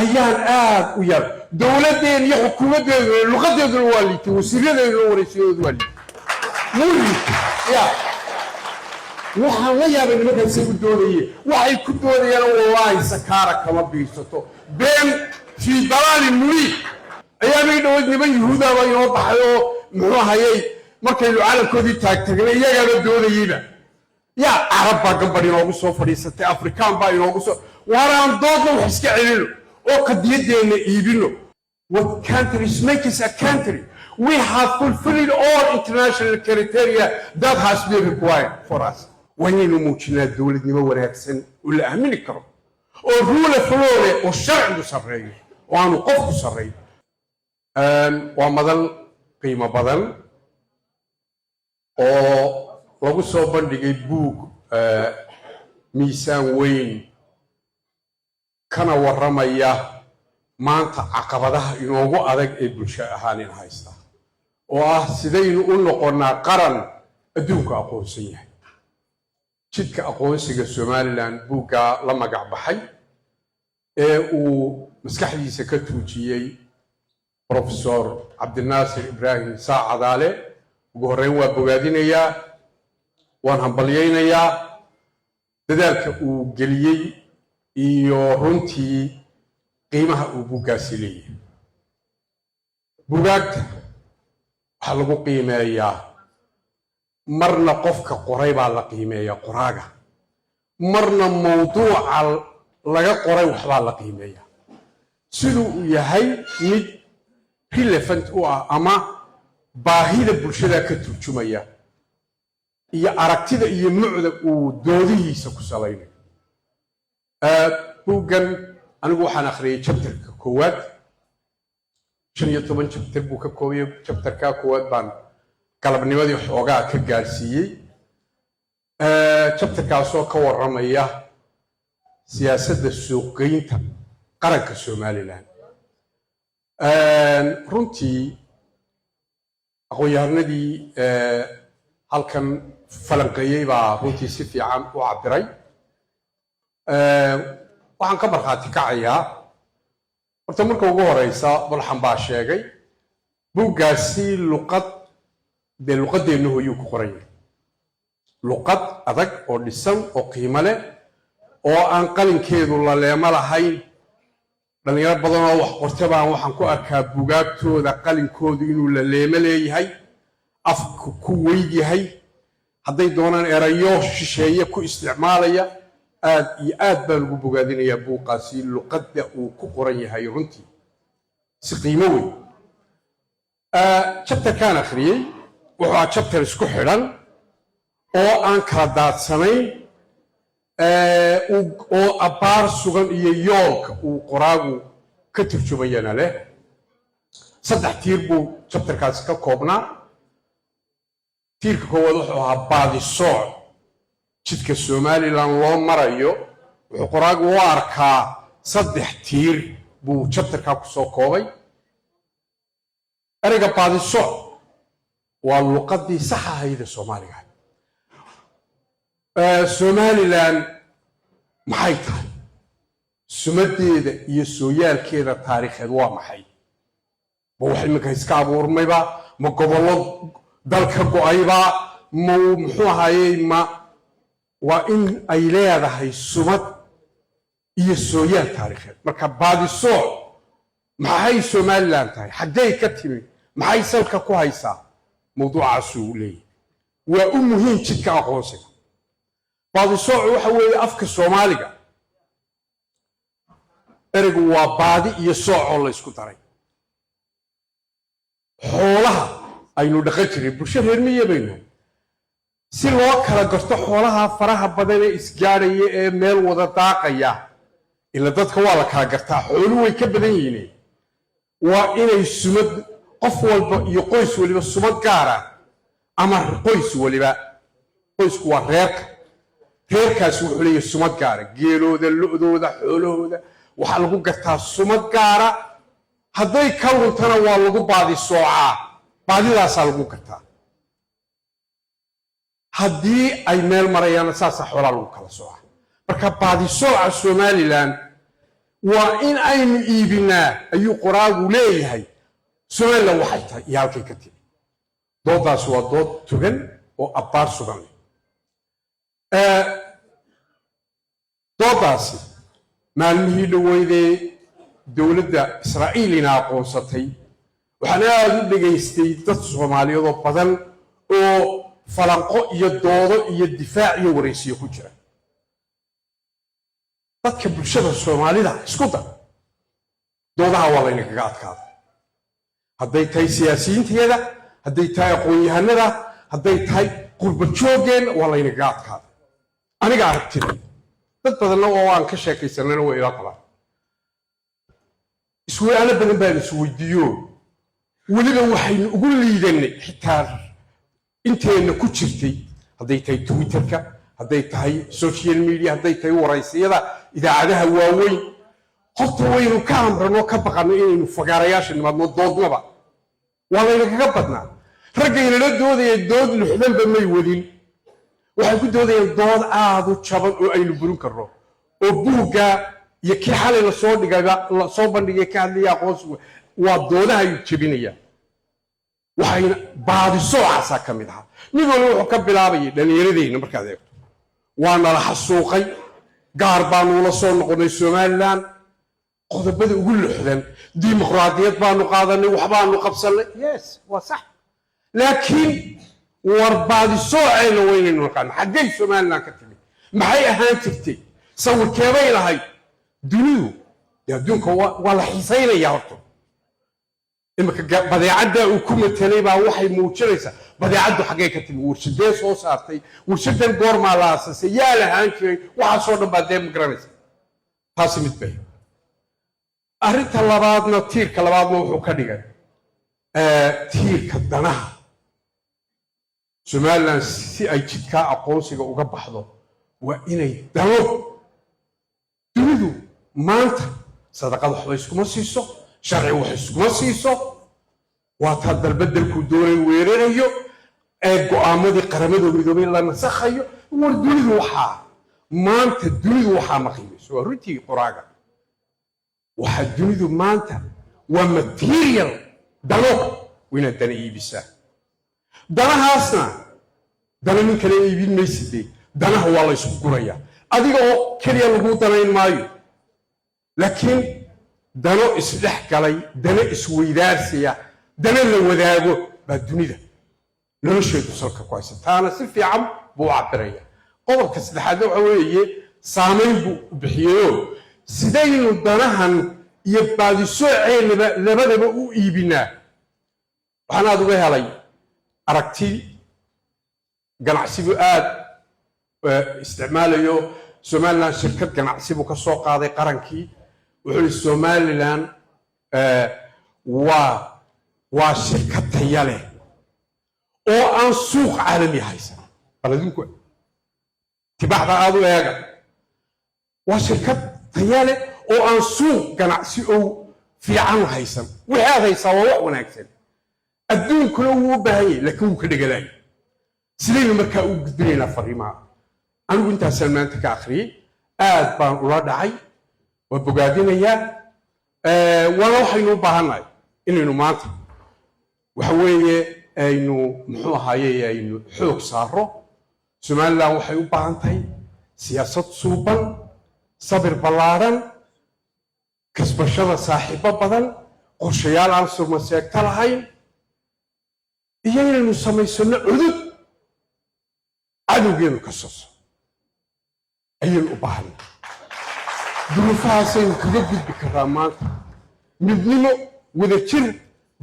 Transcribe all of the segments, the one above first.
Ayaan aad u yar. Dowladdeen iyo xukuumaddeeduna luqadeeduna waa liitay, wasiiradeeduna wareysiyadoodu waa liitay, wuu liitay. Ya, waxaan la yaabay nimankaasay u doodayeen. Waxay ku doodayaan, wallaahi, sakaara kama biirsato been fii dalaalin mubiin. Ayaamay dhaweyd niman Yuhuudaaba inoo baxay oo muxuu hayay, markaynu calankoodii taagtagnay iyagaaba doodayeyba. Ya, Carab baa gambadh inoogu soo fadhiisatay, Afrikaan baa inoogu soo waaraan. Doodna wax iska celino oo qadiyadeenna iibino. What countries makes a country? We have fulfilled all international criteria that has been required for us. Waa inaynu muujinaa dowladnimo wanaagsan oo la aamini karo oo rule of law leh oo sharcigu sarreeyo oo aanu qofku sarreeyo. Waa madal qiimo badan oo lagu soo bandhigay buug miisaan weyn, kana warramaya maanta caqabadaha inoogu adag ee bulsho ahaan in haysta, oo ah sidaynu u noqonnaa qaran adduunku aqoonsan yahay. Jidka aqoonsiga Somaliland buuggaa la magac baxay ee uu maskaxdiisa ka tuujiyey Professor Cabdinaasir Ibraahim Saacadaale, ugu horreyn waa bogaadinayaa, waan hambalyaynayaa dadaalka uu geliyey iyo runtii qiimaha uu buuggaasi leeyahay. Bugaagta waxaa lagu qiimeeyaa marna qofka qoray baa la qiimeeyaa, qoraaga, marna mawduuca laga qoray waxbaa la qiimeeyaa, siduu uu yahay mid relevant u ah ama baahida bulshada ka turjumaya iyo aragtida iyo mucda uu doodihiisa ku salaynayo. Buuggan anigu waxaan akhriyey chapterka koowaad. 15 chapter buu ka koobaya. Chapterka koowaad baan galabnimadii xoogaa ka gaarsiiyey, chapterkaasoo ka warramaya siyaasadda suuqgeynta qaranka Somaliland. Runtii aqoon-yahanadii halkan falanqeeyey baa runtii si fiican u cabbiray. Waxaan ka markhaati kacayaa horta marka ugu horeysa, Bulxan baa sheegay, buuggaasi luqad dee luqaddeenna hooyuu ku qoran yahay, luqad adag oo dhisan oo qiimo leh oo aan qalinkeedu laleemo lahayn. Dhalinyaro badan oo wax qorta baan waxaan ku arkaa bugaagtooda qalinkoodu inuu laleemo leeyahay, afku ku weyd yahay, hadday doonaan erayo shisheeye ku isticmaalaya. Aad iyo aad baan ugu bogaadinayaa buuqaasi luqadda uu ku qoran yahay, runtii si qiimo weyn. Chapterkaan akhriyey wuxuu ahaa chapter isku xidhan oo aan kala daadsanayn oo abbaar sugan iyo yoolka uu qoraagu ka turjumayana leh. Saddex tiir buu chapterkaasi ka koobnaa. Tiirka koowaad wuxuu ahaa baadisooc jidka Somaliland loo marayo. Wuxuu qoraagu u arkaa, saddex tiir buu chapterkaa ku soo koobay. Ereyga baadisooc waa luqaddii sax ahayda Soomaaliga. Somaliland maxay tahay? Sumadeeda iyo sooyaalkeeda taariikheed waa maxay? Ma wax iminka iska abuurmayba? Ma gobollo dalka go'ayba? Ma muxuu ahayey? Ma waa in ay leedahay sumad iyo sooyaal taariikheed. Marka baadisooc, maxay Somaliland tahay? Xaggey ka timi? Maxay salka ku haysaa? Mawduucaasuu leeyahay waa u muhiim jidka aqoonsiga. Baadisoocu waxa weeye afka Soomaaliga ereygu waa baadi iyo soocoo la ysku daray. Xoolaha aynu dhaqan jiray, bulsho reer miya baynu, si loo kala garto xoolaha faraha badan ee isgaadhaya ee meel wada daaqaya, ila dadka waa la kala gartaa, xooluhu way ka badan yihiin, waa inay sumad qof walba iyo qoys waliba sumad gaara ama qoys waliba, qoysku waa reerka, reerkaasi wuxuu leeyahay sumad gaara. Geelooda, lo'dooda, xoolahooda waxaa lagu gartaa sumad gaara. Hadday ka luntana waa lagu baadi soocaa, baadidaasaa lagu gartaa. Haddii ay meel marayaanna saasaa xoolaa lagu kala soocaa. Marka baadisooca Somaliland Waa in aynu iibinaa, ayuu qoraagu leeyahay, Somaliland waxay tahay iyo halkay ka timi. Dooddaasi waa dood togan oo abbaar sugan leh. Dooddaasi maalmihii dhoweydee dowladda Israa'iilina aqoonsatay, waxaan aada u dhegaystay dad Soomaaliyeedoo badan oo falanqo iyo doodo iyo difaac iyo waraysiyo ku jira. Dadka bulshada Soomaalida isku dar, doodaha waa laynagaga adkaada, hadday tahay siyaasiyiinteeda, hadday tahay aqoon-yahanada, hadday tahay qurba jooggeenna, waa laynagaga adkaada. Aniga aragtida, dad badanna oo aan ka sheekaysanana way ila qabaan. Iswaalo badan baan isweydiiyo. Weliba waxaynu ugu liidanay xitaa inteenna ku jirtay, hadday tahay Twitterka, hadday tahay social media, hadday tahay waraysiyada idaacadaha waaweyn, horta waynu ka amranoo ka baqanno inaynu fagaarayaasha nimaadno. Doodnaba waa laynagaga badnaa. Raggaynala doodaya dood luxdanba may wadin. Waxay ku doodayaan dood aada u jaban oo aynu burin karno, oo buugga iyo kii xalay lasoo dhigayba lasoo bandhigay ka hadlaya aqoonsigu waa doodaha ayuu jebinayaan. Waxayna baadisoocaasa ka mid ahaa. Mid walba wuxuu ka bilaabayay dhallinyaradeenna markaad eegto: waa nala xasuuqay, gaar baanu la soo noqonnay Somaliland, qodobada ugu luxdan, dimuqraadiyad baanu qaadanay, waxbaanu qabsannay. Yes, waa sax, laakiin war baadisooceenna waynaynu naqaano. Xaggay Somaliland ka timid? Maxay ahaan jirtay? Sawirkeebay lahayd? Dunidu dee adduunka waa la xiisaynaya. Horta imika badeecadda uu ku matelay baa waxay muujinaysaa badeecaddu xaggay ka timi, warshadee soo saartay, warshadan goormaa la aasasay, yaa lahaan jiray, waxaasoo dhan baa dee ma garanaysa. Taasi mid bay. Arrinta labaadna, tiirka labaadna wuxuu ka dhigay tiirka danaha Somaliland. Si ay jidkaa aqoonsiga uga baxdo, waa inay dano. Dunidu maanta sadaqad waxba iskuma siiso, sharci wax iskuma siiso. Waa taa dalbadelkuu doonay weerarayo ee go'aamadii Qaramada Midoobay la nasakhayo. War dunidu waxaa maanta, dunidu waxaa ma qiimayso. Waa runtii qoraaga. Waxaa dunidu maanta waa material, dano. Waa inaad dana iibisaa. Danahaasna dana nin kale iibin mayside. Danaha waa la ysku gurayaa. Adiga oo keliya lagu danayn maayo, laakiin dano isdhex galay, dano isweydaarsiya, dano la wadaago baa dunida nolosheedu salka ku haysa. Taana si fiican buu u cabiraya. Qodobka saddexaadna waxa weeye saamayn buu u bixiyeyoo sidaynu danahan iyo baadisooceennaba labadaba u iibinaa. Waxaan aada uga helay aragti ganacsigu aada isticmaalayo. Somaliland shirkad ganacsi buu ka soo qaaday qarankii. Wuxuu yihi Somaliland waa shirkad taya leh oo aan suuq caalami haysan. Bal adinku tibaaxda aada u eega. Waa shirkad taya leh oo aan suuq ganacsi oo fiican haysan. Wixii aad haysaa waa wax wanaagsan, adduunkuna wuu u baahan yahay, laakiin wuu ka dhegalaya. Sidaynu markaa u gudbinaynaa fariimaha? Anigu intaasaan maanta ka akhriyey, aad baan ula dhacay, waa bogaadinayaa, waana waxaynu u baahannahay inaynu maanta waxa weeye aynu, muxuu ahaaye, aynu xoog saaro. Somaliland waxay u baahan tahay siyaasad suuban, sabir ballaadhan, kasbashada saaxiibo badan, qorshayaal aan surmaseegto lahayn, iyo inaynu samaysano cudud cadowgeenu ka soso ayaynu u baahanay. Duruufahaasaynu kaga gudbi karaa maanta: midnimo, wadajir,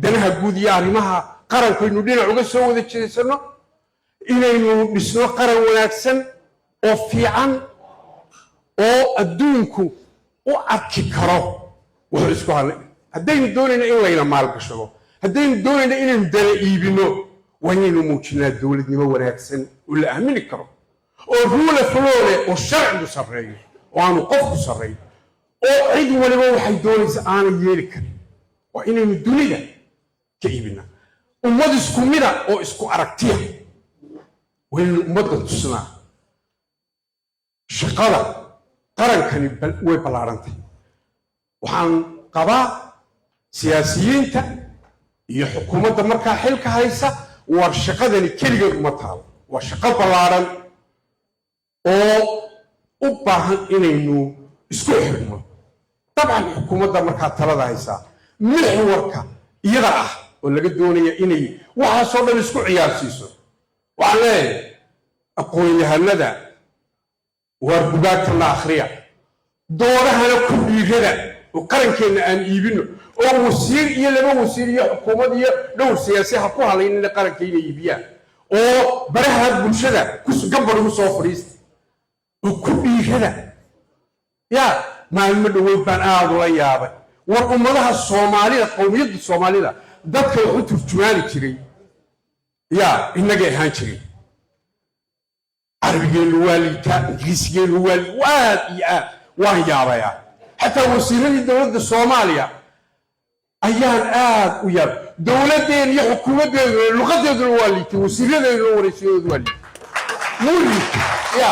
danaha guud iyo arrimaha qarankaynu dhinac uga soo wada jeesanno, inaynu dhisno qaran wanaagsan oo fiican oo adduunku u arki karo wuxuu isku hadlay. Haddaynu doonayno in layna maalgashado, haddaynu doonayno inaynu dana iibino, waa inaynu muujinaa dowladnimo wanaagsan oo la aamini karo, oo rule of law leh, oo sharcigu sarreeyo, oo aanu qofku sarreeyo, oo cid waliba waxay doonaysa aanay yeeli karin. Waa inaynu dunida ka iibinaa ummad isku mida oo isku aragtiya. Waa inaynu ummadda tusnaa. Shaqada qarankani way ballaarantay. Waxaan qabaa siyaasiyiinta iyo xukuumadda markaa xilka haysa, war shaqadani keligeed uma taalo. Waa shaqo ballaadhan oo u baahan inaynu isku xidhno. Dabcan xukuumadda markaa talada haysaa mixwarka iyada ah oo laga doonaya inay waxaasoo dhan isku ciyaarsiiso. Waxaan leeyahay aqoon-yahanada, waar bugaagtana akhriya, doodahana ku dhiirada, oo qarankeenna aan iibino, oo wasiir iyo laba wasiir iyo xukuumad iyo dhowr siyaasi ha ku halayn inay qaranka inay iibiyaan, oo baraha bulshada gambar ugu soo fadhiista oo ku dhiirada. Yaa maalmo dhoweyd baan aada ula yaabay. War ummadaha Soomaalida, qowmiyadda Soomaalida, dadka wax u turjumaani jiray yaa innagay ahaan jiray. Carabigeennu waa liitaa, Ingiriisigeennu waa aad iyo aad. Waan yaabayaa, xataa wasiiradii dowladda Soomaaliya ayaan aad u yaabay. Dowladdeen iyo xukuumaddeedu luqadeeduna waa liitay, wasiiradeeduna wareysiyadoodu waa liitay, muu liitay. Ya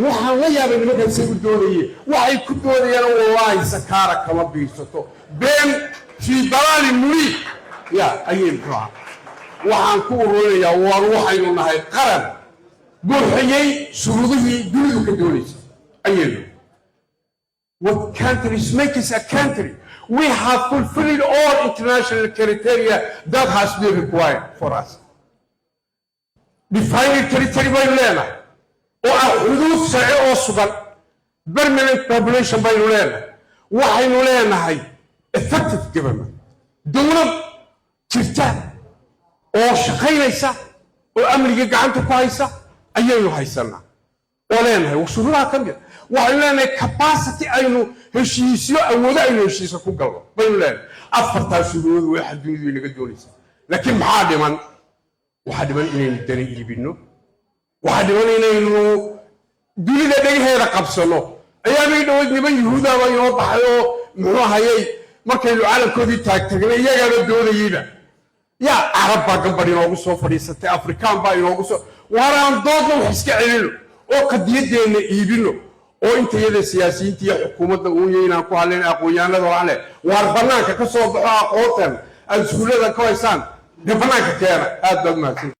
waxaan la yaabay nimankaasay u doodayeen. Waxay ku doodayaan, wallaahi, sakaara kama biirsato, been fii dalaalin muriid ya ayay. Muxuu ahaa, waxaan ku ururinayaa, war waxaynu nahay qaran buuxiyey shuruudihii dunidu ka doonaysa ayaynu. What countries make us a country? We have fulfilled all international criteria that has been required for us. Defined territory baynu leenahay oo ah xuduud sharci oo sugan. Permanent population baynu leenahay. Waxaynu leenahay effective government, dowlad jirta oo shaqaynaysa oo amniga gacanta ku haysa ayaynu haysanaa oo leenahay shuruudaha ka mid. Waxaynu leenahay capacity aynu heshiisyo, awoodo aynu heshiisyo ku galno baynu leenahay. Afartaa shuruudood waxa dunidu inaga doonaysa. Laakiin maxaa dhiman? Waxaa dhiman inaynu dana iibinno. Waxaa dhiman inaynu dunida dhegaheeda qabsanno. Ayaabay dhaweyd niman Yuhuudaaba inoo baxay oo muxuu ahayey, markaynu calankoodii taagtagnay iyagaaba doodayeyba. Yaa Carab baa gambar inoogu soo fadhiisatay, Afrikaan baa inoogu soo. Waaraan doodna wax iska celino oo qadiyadeenna iibino, oo intayada siyaasiyiinta iyo xukuumadda uunya inaan ku hadlayn. Aqoon-yahanada waxaan leh, waar bannaanka ka soo baxo, aqoontan aad iskuullada ka haysaan dee bannaanka keena. Aad baad mahadsan.